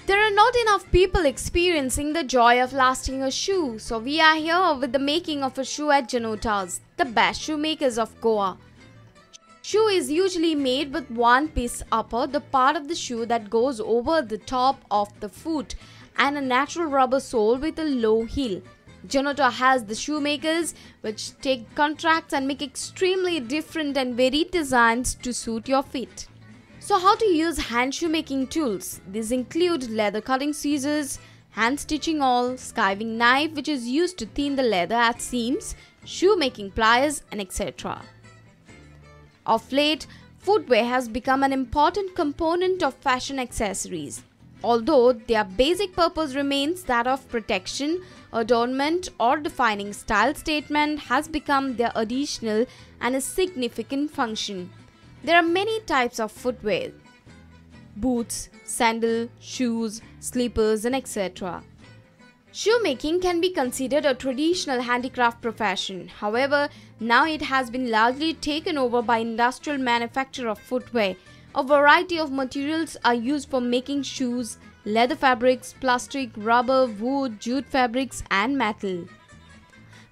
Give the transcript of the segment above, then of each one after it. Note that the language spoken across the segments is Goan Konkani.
There are not enough people experiencing the joy of lasting a shoe, so we are here with the making of a shoe at Janotas, the best shoemakers of Goa. Shoe is usually made with one piece upper, the part of the shoe that goes over the top of the foot, and a natural rubber sole with a low heel. Janota has the shoemakers which take contracts and make extremely different and varied designs to suit your feet. So how to use hand shoemaking tools? These include leather cutting scissors, hand stitching awl, skiving knife which is used to thin the leather at seams, shoemaking pliers and etc. Of late, footwear has become an important component of fashion accessories. Although their basic purpose remains that of protection, adornment or defining style statement has become their additional and a significant function. There are many types of footwear: boots, sandal, shoes, slippers and etc. Shoemaking can be considered a traditional handicraft profession. However, now it has been largely taken over by industrial manufacture of footwear. A variety of materials are used for making shoes: leather fabrics, plastic, rubber, wood, jute fabrics and metal.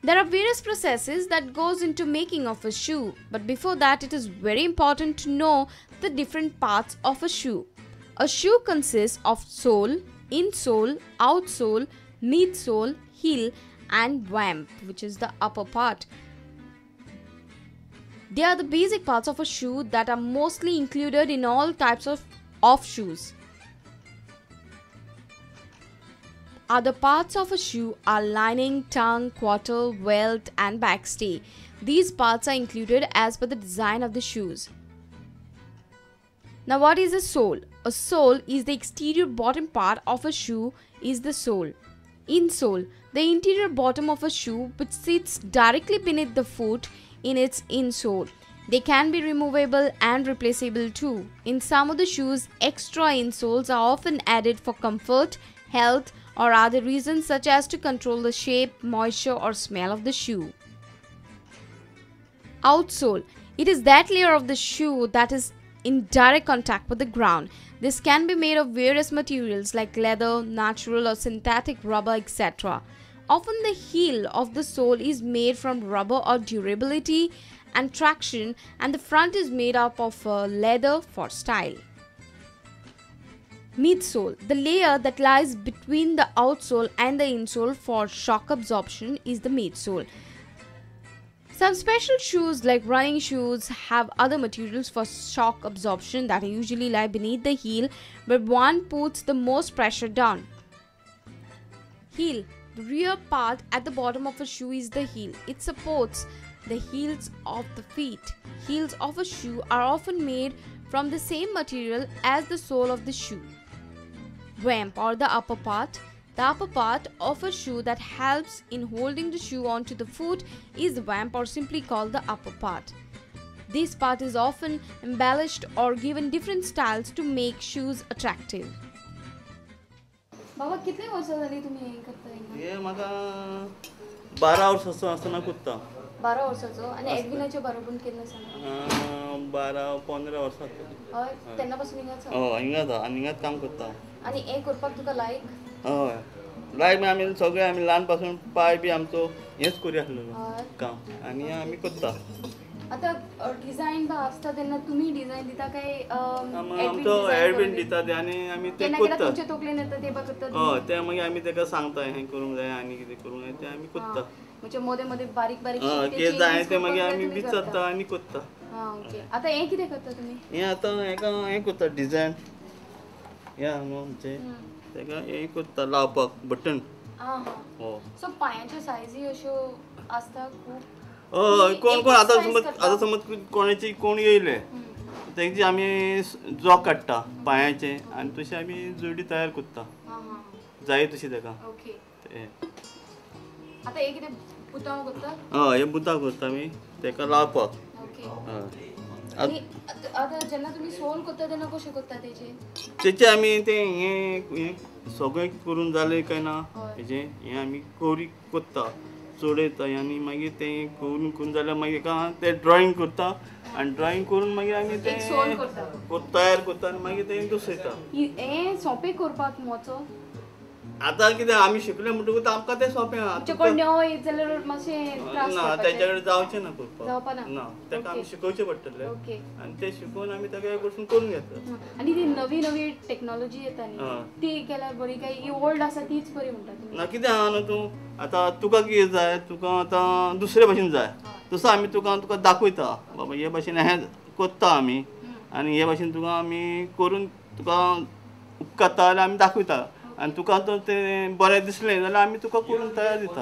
There are various processes that goes into making of a shoe, but before that it is very important to know the different parts of a shoe. A shoe consists of sole, insole, outsole, midsole, heel and vamp, which is the upper part. They are the basic parts of a shoe that are mostly included in all types of shoes. Other parts of a shoe are lining, tongue, quarter, welt and backstay. These parts are included as per the design of the shoes. Now what is a sole? A sole is the exterior bottom part of a shoe is the sole. Insole, the interior bottom of a shoe which sits directly beneath the foot in its insole. They can be removable and replaceable too. In some of the shoes, extra insoles are often added for comfort, health or other reasons such as to control the shape, moisture or smell of the shoe. Outsole. It is that layer of the shoe that is in direct contact with the ground. This can be made of various materials like leather, natural or synthetic rubber, etc. Often the heel of the sole is made from rubber or durability and traction, and the front is made up of leather for style. Midsole, the layer that lies between the outsole and the insole for shock absorption is the midsole. Some special shoes like running shoes have other materials for shock absorption that usually lie beneath the heel, but one puts the most pressure down. Heel, the rear part at the bottom of a shoe is the heel. It supports the heels of the feet. Heels of a shoe are often made from the same material as the sole of the shoe. Vamp or the upper part. The upper part of a shoe that helps in holding the shoe onto the foot is the vamp or simply called the upper part. This part is often embellished or given different styles to make shoes attractive. बाबा कितले वर्सां जाली तुमी हें करता हिंगा? हे म्हाका 12 वर्सांचो आसतना करता. 12 वर्सांचो आनी एडविनाच्या बरोबर केन्ना सावन? 12-15 वर्सां. हय, तेन्ना पासून हिंगाच? हय, हिंगाच आनी हिंगाच काम करता. आनी हें करपाक तुका लायक? हय, लायक आमी सगळे आमी ल्हान पासून पाय बी आमचो हेंच करी आसलो काम आनी आमी करता. आतां डिझायन बा आसता तेन्ना तुमी डिझायन दिता काय आमचो एडविन दिता ते आनी आमी ते करता? तुमच्या तकलेन येता ते बा करता? हय, ते मागीर आमी ताका सांगता हें करूंक जाय आनी कितें करूंक जाय तें आमी करता. म्हणजे मदें मदें बारीक बारीक कितें जाय तें मागीर आमी विचारता आनी करता. हां, ओके. आतां हें कितें करता तुमी? हें आतां हेका हें करता डिझायन हें न्हू आमचें ताका हें करता लावपाक बटन. आं हां. सो पांयांच्यो सायजी अश्यो आसता खूब? हय, कोण कोण आतां समज आतां समज कोणाची कोण येयले तेंची आमी जोक काडटा पांयाचें आनी तशी आमी जोडी तयार करता जाय तशी ताका. ओके. आतां हें कितें बुतांव करता? हय, हें बुतांव करता आमी ताका लावपाक. ओके. आतां जेन्ना तुमी सोल करता तेन्ना कशें करता तेजें? तेचें आमी तें हें हें सगळें करून जालें काय ना हेजें हें आमी कवरी करता. चडयता आनी मागीर तें करून करून जाल्यार मागीर एका तें ड्रॉइंग करता आनी ड्रॉइंग करून मागीर आमी तें तयार करता आनी मागीर तें दसयता. हें सोंपें करपाक मोचो आतां कितें आमी शिकले म्हणटकूच आमकां तें सोंपें आहा. ना तेच्या कडेन जावचें ना करपाक, ना ताका आमी शिकोवचें पडटलें आनी तें शिकोवन आमी ताका कडसून करून घेता. आनी ती नवी नवी टॅक्नोलॉजी येता न्ही ती केल्यार बरी काय ही ओल्ड आसा तीच बरी म्हणटा? ना कितें आहा न्हू तूं आतां तुका कितें जाय, तुका आतां दुसरे भाशेन जाय तसो आमी तुका तुका दाखयता बाबा हे भाशेन हें करता आमी आनी हे भाशेन तुका आमी करून तुका उपकारता जाल्यार आमी दाखयता आनी तुका तर तें बरें दिसलें जाल्यार आमी तुका करून तयार दिता.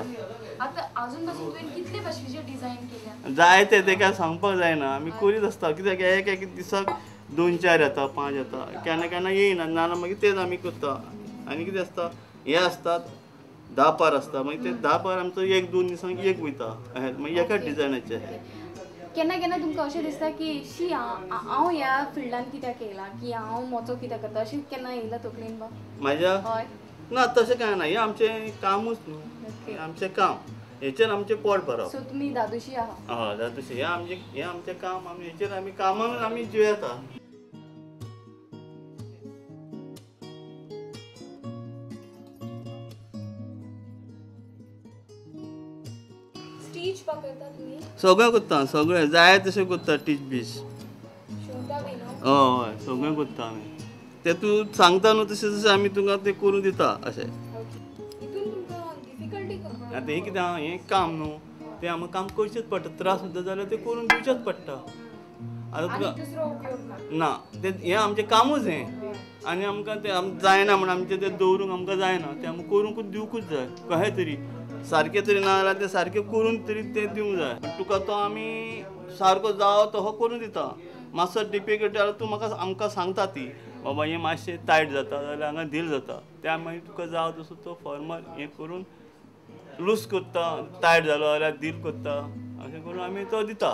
आतां आजून पासून तुवें कितले भाशेचे डिजायन केल्या? जायते ते काय सांगपाक जायना, आमी करीत आसता. कित्याक एक एक दिसाक 2 4 येता 5 येता, केन्ना केन्ना येयना, नाजाल्यार मागीर तेच आमी करता. आनी कितें आसता हे आसतात 10 पार आसता, मागीर ते 10 पार आमचो 1 2 दिसांक एक वयता, मागीर एकाच डिजायनाचे. केन्ना केन्ना तुमकां अशें दिसता की शी हांव ह्या फिल्डान कित्याक येयलां, की हांव मोचो कित्याक करता, अशें केन्ना येयलां तकलेन बा म्हाज्या? हय ना तशें कांय ना, हें आमचें कामूच न्हू, आमचें काम हेचेर आमचें पोट भरप. सो तुमी दादोशी आहा? हय दादोशी, हें आमचें हें आमचें काम, आमी हेचेर आमी कामाक आमी जियेता. सगळें करता, सगळें जाय तशें करता, टीच बीच हय सगळें करता आमी. तें तूं सांगता न्हू तशें तशें आमी तुका तें करून दिता अशें. आतां हें कितें आहा हें काम न्हू, तें आमकां काम करचेंच पडटा, त्रास सुद्दां जाल्यार तें करून दिवचेंच पडटा. आतां तुका ना तें हें आमचें कामूच हें आनी आमकां तें जायना म्हण आमचें तें दवरूंक आमकां जायना, तें आमकां करूंकूच दिवकूच जाय कशें तरी, सारकें तरी ना जाल्यार तें सारकें करून तरी तें दिवंक जाय. तुका तो आमी सारको जावो तो करून दिता, मातसो डिफिकल्ट जाल्यार तूं म्हाका आमकां सांगता ती बाबा हें मातशें टायट जाता जाल्यार हांगा धील जाता, त्या मागीर तुका जावो तसो तो फॉर्मल हें करून लूज करता, टायट जालो जाल्यार धील करता, अशें करून आमी तो दिता.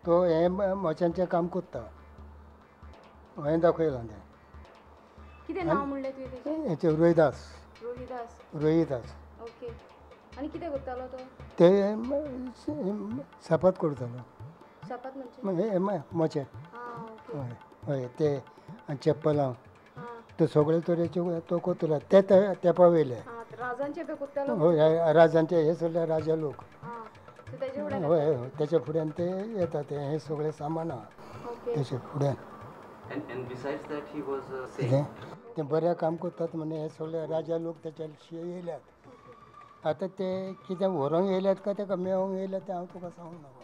तो हें मोच्यांचें काम करता, हांवें दाखयलां तें. कितें नांव म्हणलें तुवें तेचें? हेचें रोहिदास. रोहिदास. रोहिदास. ओके, आनी कितें करतालो तो? ते सापात करतालो. सापात म्हणजे? मोचे. हय हय, ते आनी चप्पलां ते सगळे तरेचे तो करतालो ते तेंपा वयले. राजांचे करतालो? हय राजांचे, हे सगळे राजा लोक. हय हय, तेच्या फुड्यान ते येता, ते हे सगळे सामान आहा तेच्या फुड्यान. ते बरें काम करतात म्हण हे सगळे राजा लोक तेच्या येयल्यात. आतां ते कितें व्हरोंक येयल्यात काय तेका मेळोंक येयल्यात तें हांव तुका सांगूंक नाका.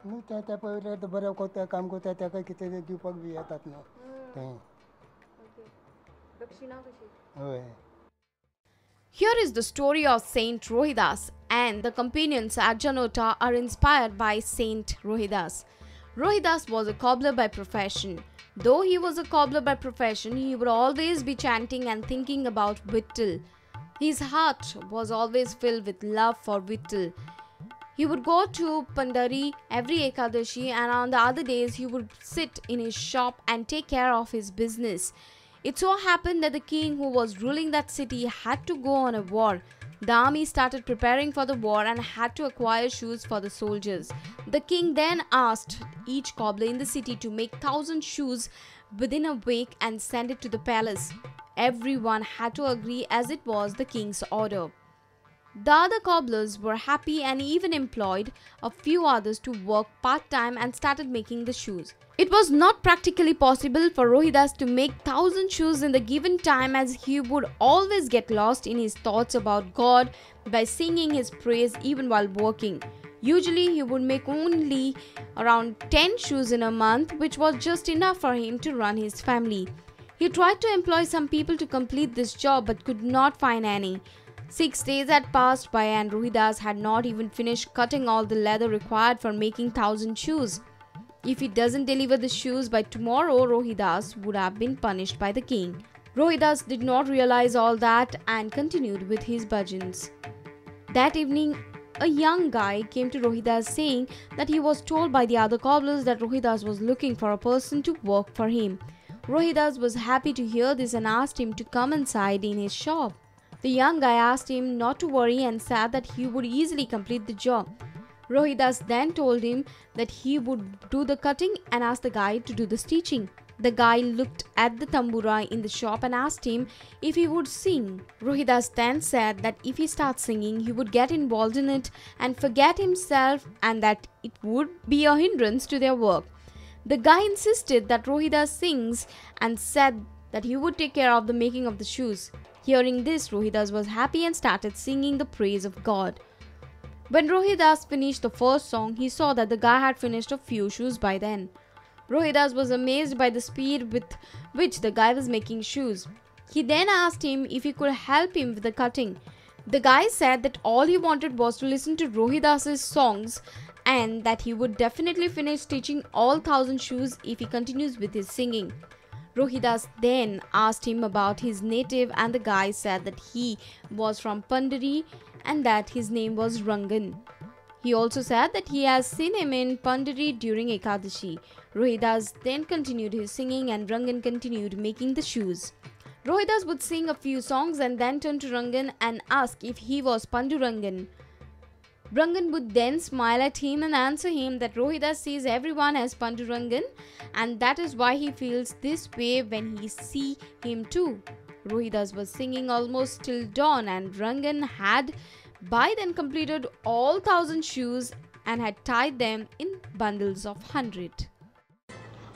न्हू ते तें पळयल्यार बरें करता काम करता, तेका कितें दिवपाक बी येतात न्हू थंय. हय. Here is the story of Saint Rohidas, and the companions at Janota are inspired by Saint Rohidas. Rohidas was a cobbler by profession. Though he was a cobbler by profession, he would always be chanting and thinking about Vittal. His heart was always filled with love for Vittal. He would go to Pandari every Ekadashi, and on the other days he would sit in his shop and take care of his business. It so happened that the king who was ruling that city had to go on a war. The army started preparing for the war and had to acquire shoes for the soldiers. The king then asked each cobbler in the city to make 1,000 shoes within a week and send it to the palace. Everyone had to agree as it was the king's order. The other cobblers were happy and even employed a few others to work part-time and started making the shoes. It was not practically possible for Rohidas to make 1,000 shoes in the given time, as he would always get lost in his thoughts about God by singing his praise even while working. Usually he would make only around 10 shoes in a month, which was just enough for him to run his family. He tried to employ some people to complete this job but could not find any. 6 days had passed by and Rohidas had not even finished cutting all the leather required for making 1,000 shoes. If he doesn't deliver the shoes by tomorrow, Rohidas would have been punished by the king. Rohidas did not realize all that and continued with his bhajans. That evening, a young guy came to Rohidas saying that he was told by the other cobblers that Rohidas was looking for a person to work for him. Rohidas was happy to hear this and asked him to come inside in his shop. The young guy asked him not to worry and said that he would easily complete the job. Rohidas then told him that he would do the cutting and asked the guy to do the stitching. The guy looked at the tambura in the shop and asked him if he would sing. Rohidas then said that if he starts singing, he would get involved in it and forget himself, and that it would be a hindrance to their work. The guy insisted that Rohidas sings and said that he would take care of the making of the shoes. Hearing this, Rohidas was happy and started singing the praise of God. When Rohidas finished the first song, he saw that the guy had finished a few shoes by then. Rohidas was amazed by the speed with which the guy was making shoes. He then asked him if he could help him with the cutting. The guy said that all he wanted was to listen to Rohidas's songs and that he would definitely finish stitching all 1,000 shoes if he continues with his singing. Rohidas then asked him about his native, and the guy said that he was from Pandari and that his name was Rangan. He also said that he has seen him in Pandari during Ekadashi. Rohidas then continued his singing and Rangan continued making the shoes. Rohidas would sing a few songs and then turn to Rangan and ask if he was Pandurangan. Rangan would then smile at him and answer him that Rohidas sees everyone as Pandurangan and that is why he feels this way when he sees him too. Rohidas was singing almost till dawn and Rangan had by then completed all 1,000 shoes and had tied them in bundles of 100.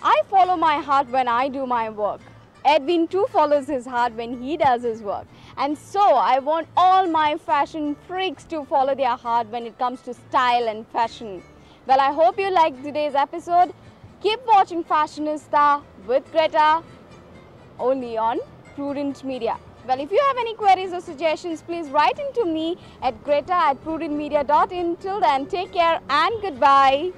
I follow my heart when I do my work. Edwin too follows his heart when he does his work. And so I want all my fashion freaks to follow their heart when it comes to style and fashion. Well, I hope you liked today's episode. Keep watching Fashionista with Greta only on Prudent Media. Well, if you have any queries or suggestions, please write into me at greta@prudentmedia.in. Till then, take care and goodbye.